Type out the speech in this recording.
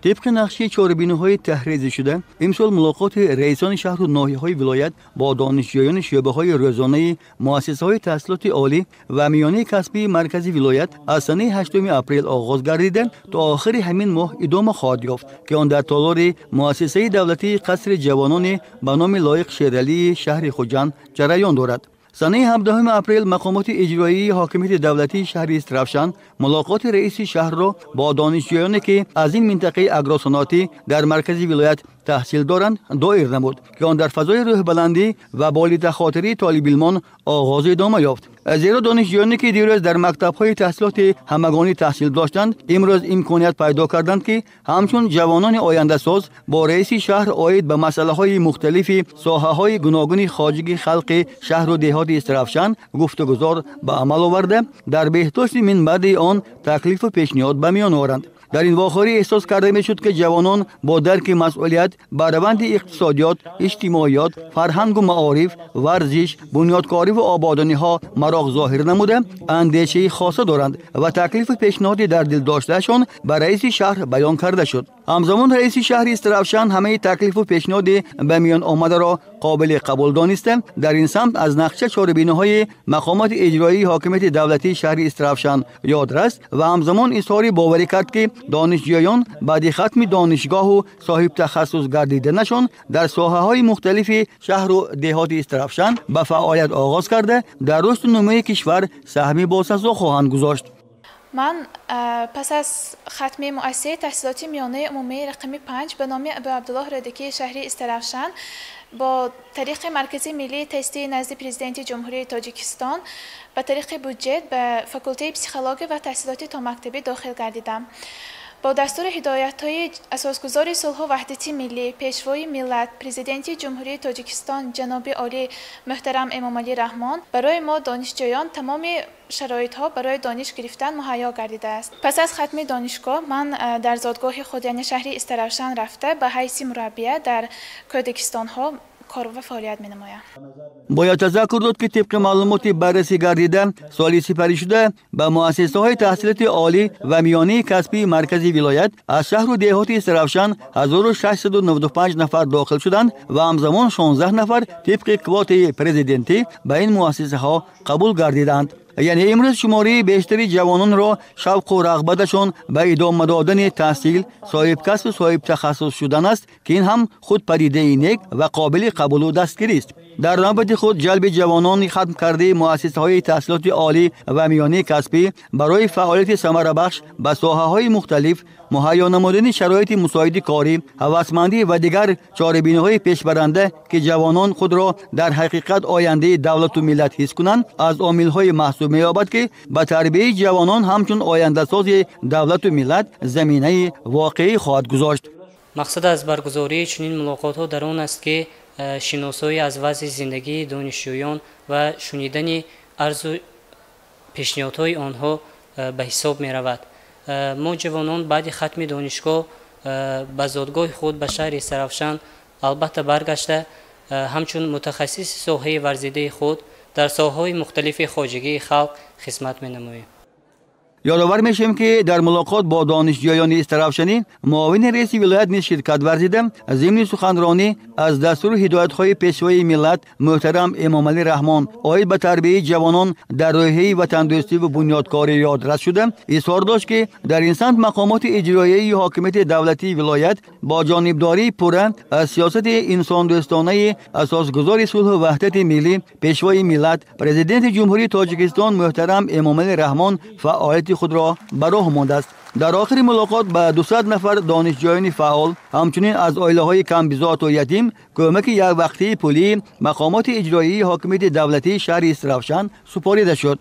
Тибқи нақшаи чорабиниҳои таҳризӣ шуда, имсол мулоқоти раисони шаҳру ноҳияҳои вилоят бо донишҷӯёни шӯъбаҳои рӯзонаи муассисаҳои таҳсилоти олӣ ва миёнаи касбии маркази вилоят аз санаи 8 апрел оғоз гардида то охири ҳамин моҳ идома хоҳад ёфт, ки он дар толори муассисаи давлатии қасри ҷавонони ба номи Лоиқ Шералии шаҳри Хуҷанд ҷараён дорад. Санаи 17 апрел мақомоти иҷроии ҳокимияти давлатии шаҳри Истаравшан мулоқоти раиси шаҳрро бо донишҷӯёне, ки аз ин минтақаи агросаноатӣ дар маркази вилоят таҳсил доранд, доир намуд, ки он дар фазои рӯҳбаландӣ ва болидахотирии толибилмон оғозу идома ёфт. Зеро донишҷӯёне, ки дирӯз дар мактабҳои таҳсилоти ҳамагонӣ таҳсил доштанд, имрӯз имконият пайдо карданд, ки ҳамчун ҷавонони ояндасоз бо раиси шаҳр оид ба масъалаҳои мухталифи соҳаҳои гуногуни хоҷагии халқи шаҳру деҳоти Истаравшан гуфтугузор ба амал оварда, дар беҳдошти минбаъди он таклифу пешниҳод ба миён оранд. Дар ин вохӯрӣ эҳсос карда мешуд, ки ҷавонон бо дарки масъулият ба раванди иқтисодиёт, иҷтимоиёт, фарҳангу маориф, варзиш, бунёдкориву ободониҳо мароқ зоҳир намуда, андешаи хоса доранд ва таклифу пешниҳоди дар дил доштаашон ба раиси шаҳр баён карда шуд. Ҳамзамон раиси шаҳри Истаравшан ҳамаи таклифу пешниҳоди ба миён омадаро қобили қабул дониста, дар ин самт аз нақша чорабиниҳои мақомоти иҷроии ҳокимияти давлатии шаҳри Истаравшан ёдрас ва ҳамзамон изҳори боварӣ кард, ки донишҷӯён баъди хатми донишгоҳу соҳибтахассус гардиданашон дар соҳаҳои мухталифи шаҳру деҳоти Истаравшан ба фаъолият оғоз карда, дар рушду нумӯи кишвар саҳми босазо хоҳанд гузошт. Ман пас аз хатми муассисаи таҳсилоти миёнаи умумии рақами 5 ба номи Абуабдуллоҳ Рӯдакии шаҳри Истаравшан бо тариқи Маркази миллии тестии назди Президенти Ҷумҳурии Тоҷикистон ба тариқи буҷет ба факултети психология ва таҳсилоти томактабӣ дохил гардидам. Бо дастуру ҳидоятҳои асосгузори сулҳу ваҳдати миллӣ, пешвои миллат, Президенти Ҷумҳурии Тоҷикистон ҷаноби олӣ муҳтарам Эмомалӣ Раҳмон барои мо донишҷӯён тамоми шароитҳо барои дониш гирифтан муҳайё гардидааст. Пас аз хатми донишгоҳ ман дар зодгоҳи худ, яъне шаҳри Истаравшан рафта, ба ҳайси мураббия дар кӯдакистонҳо кор ва фаъолият менамоям. Бояд тазаккур дод, ки тибқи маълумоти баррасӣ гардида, соли сипаришуда ба муассисаҳои таҳсилоти олӣ ва миёнаи касбии маркази вилоят аз шаҳру деҳоти Истаравшан 1695 нафар дохил шуданд ва ҳамзамон 16 нафар тибқи квотаи президентӣ ба ин муассисаҳо қабул гардиданд. Яъне имрӯз шумораи бештари ҷавононро шавқу рағбаташон ба идома додани таҳсил, соҳибкасбу соҳибтахассус шудан аст, ки ин ҳам худ падидаи нек ва қобили қабулу дастгирист. Дар навбати худ ҷалби ҷавонони хатмкардаи муассисаҳои таҳсилоти олӣ ва миёнаи касбӣ барои фаъолияти самарабахш ба соҳаҳои мухталиф, муҳайё намудани шароити мусоиди корӣ, ҳавасмандӣ ва дигар чорабиниҳои пешбаранда, ки ҷавонон худро дар ҳақиқат ояндаи давлату миллат ҳис кунанд, аз омилҳои маҳсуб меёбад, ки ба тарбияи ҷавонон ҳамчун ояндасози давлату миллат заминаи воқеӣ хоҳад гузошт. Мақсад аз баргузории чунин мулоқотҳо дар он аст, ки шиносоӣ аз вазъи зиндагии донишҷӯён ва шунидани арзу пешниҳодҳои онҳо ба ҳисоб меравад. Мо ҷавонон баъди хатми донишгоҳ ба зодгоҳи худ, ба шаҳри Истаравшан албатта баргашта, ҳамчун мутахассиси соҳаи варзидаи худ дар соҳаҳои мухталифи хоҷагии халқ хизмат менамоем. Ёдовар мешавем, ки дар мулоқот бо донишҷӯёни Истаравшанӣ муовини раиси вилоят низ ширкат варзида, зимни суханронӣ аз дастуру ҳидоятҳои пешвои миллат муҳтарам Эмомалӣ Раҳмон оид ба тарбияи ҷавонон дар рӯҳияи ватандӯстиву бунёдкорӣ ёдрас шуда, изҳор дошт, ки дар ин самт мақомоти иҷроияи ҳокимияти давлатии вилоят бо ҷонибдории пурра аз сиёсати инсондӯстонаи асосгузори сулҳу ваҳдати миллӣ, пешвои миллат, Президенти Ҷумҳурии Тоҷикистон муҳтарам Эмомалӣ Раҳмон фаъолияти худро ба роҳ мондааст. Дар охири мулоқот ба 200 нафар донишҷӯёни фаъол, ҳамчунин аз оилаҳои камбизоату ятим кӯмаки яквақтии пулии мақомоти иҷроии ҳокимияти давлатии шаҳри Истаравшан супорида шуд.